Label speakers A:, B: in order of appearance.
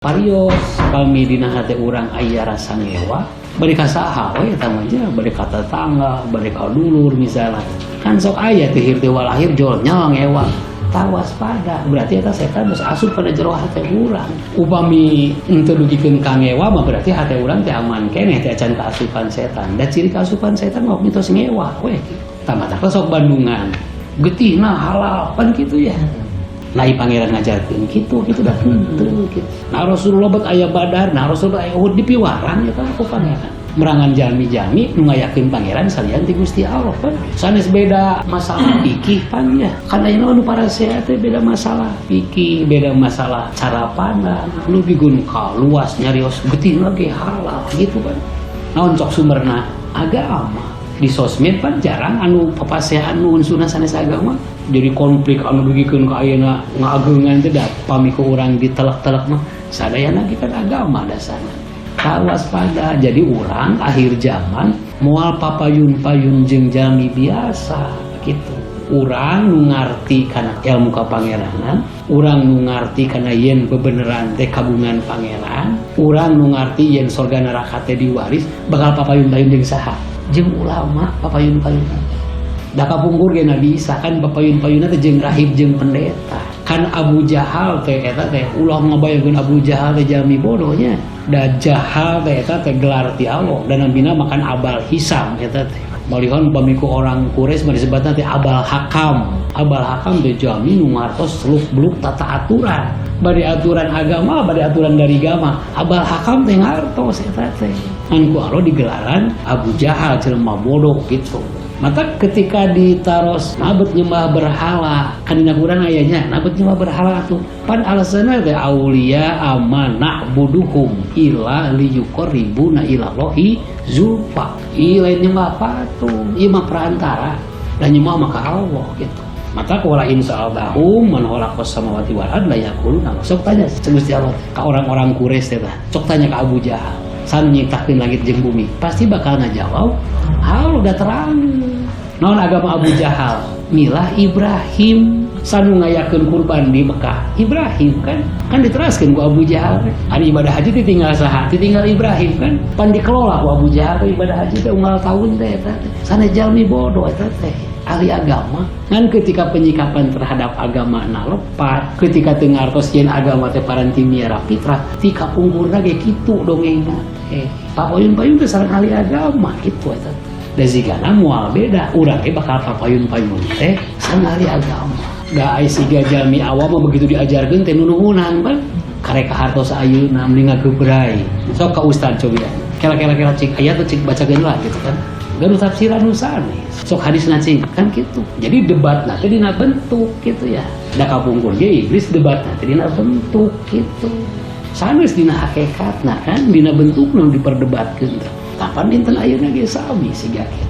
A: Parios kami dina hate urang aya rasa ngewa bari ka saha we eta mah nya, bari ka tetangga, bari ka dulur misalnya. Kan sok aya teh teh walahir jol nyawa ngewa. Tah, waspada, berarti eta setan geus asup kana jero hate urang. Upami henteu dugikeun ka ngewa mah berarti hate urang teh aman keneh, teh acan kaasupan setan. Da ciri kaasupan setan mah mitos ngewa we. Tah, matak sok Bandungan getihna halal pan kitu ya. Nah, Pangeran ngajarkeun kitu kitu dah henteu kitu. Nah, Rasulullah bet aya Badar, nah Rasulullah aya Uhud dipiwarang ya kan ku Pangeran. Merangan jalmi-jalmi nu ngayakeun Pangeran salian ti Gusti Allah pan. Sanes beda masalah fikih pan ya. Kan ayeuna nu parasea teh beda masalah fikih, beda masalah cara pandang. Nu bigun ka luas nyarios getih lagi halal gitu kan. Naon cok sumberna? Agama. Di sosmed pan jarang anu papasean nu unsurna sanes agama, jadi konflik anu dugikeun ka ayeuna ngaageungan teh. Da pami ku urang ditelek-telek mah sadayana ge kan agama dasarna. Waspada, jadi urang akhir zaman moal papayun-payun jeung jalmi biasa gitu. Urang nu ngarti kana ilmu kapangeranan, urang nu ngarti kana yen bebeneran teh kagungan Pangeran, urang nu ngarti yen sorga neraka teh diwaris, bakal papayun-payun jeung saha? Jeung ulama papayun-payun. Da kapungkur ge Nabi Isa kan papayun-payunna teh jeung rahib jeung pendeta. Kan Abu Jahal teh eta teh, ulah ngabayangkeun Abu Jahal teh jalmi bodohnya. Da Jahal teh eta teh gelar ti Allah dan nambina makan Abal Hisam eta teh. Malihan upami ku orang Quraisy mah disebutna teh Abal Hakam. Abal Hakam teh jalmi nu ngartos seluk beluk tata aturan. Bade aturan agama, bade aturan dari agama. Abal Hakam teh ngartos eta teh. Ngan ku Allah digelaran Abu Jahal, jelema bodoh gitu. Maka ketika ditaros nabet nyembah berhala, kan dina Quran ayanya nabet nyembah berhala tuh pan alasanna teh aulia ma na'buduhum illa liyuqarribuna ilallahi zulfa. Ih, lain nyembah patung, ieu mah perantara dan nyembah maka Allah gitu. Maka wala in sa'altahum man khalaqas samawati wal ard la yaquluna. Sok tanya Gusti Allah ka orang-orang Quraisy teh, sok tanya ke Abu Jahal san nyiptakeun langit jeung bumi, pasti bakal ngajawab hal udah terang. Naon agama Abu Jahal? Milah Ibrahim. Sanu ngayakeun kurban di Mekah Ibrahim kan, kan diteraskeun ku Abu Jahal. Ari ibadah haji ditinggal saha? Ditinggal Ibrahim kan. Pan dikelola ku Abu Jahal ibadah haji teh unggal tahun teh. Eta teh sanes jalmi bodoh, eta teh ahli agama. Kan ketika penyikapan terhadap agama na lepat, ketika teu ngartos yen agama teh paranti miara fitrah ti kapungkurna ge kitu dongengna teh, papayun-payun teh sareng ahli agama kitu. Eta teh da zigana moal beda, urang ge bakal papayun-payun teh sareng ahli agama. Da ai siga jalmi awam mah begitu diajarkeun teh nunuhunan pan karek hartos ayeuna mending ngagebray. Sok ka ustad coba kela kela kela cik ayat tuh cik bacakeun lah gitu kan. Gaduh tafsiran nu sanes, sok hadis cing kan gitu. Jadi debat nanti dina bentuk gitu ya. Da kapungkur ge iblis debat nanti dina bentuk gitu, sanes dina hakikatna kan, dina bentuk nu diperdebatkeun teh. Kapan dinten ayeuna ge sami siga kitu.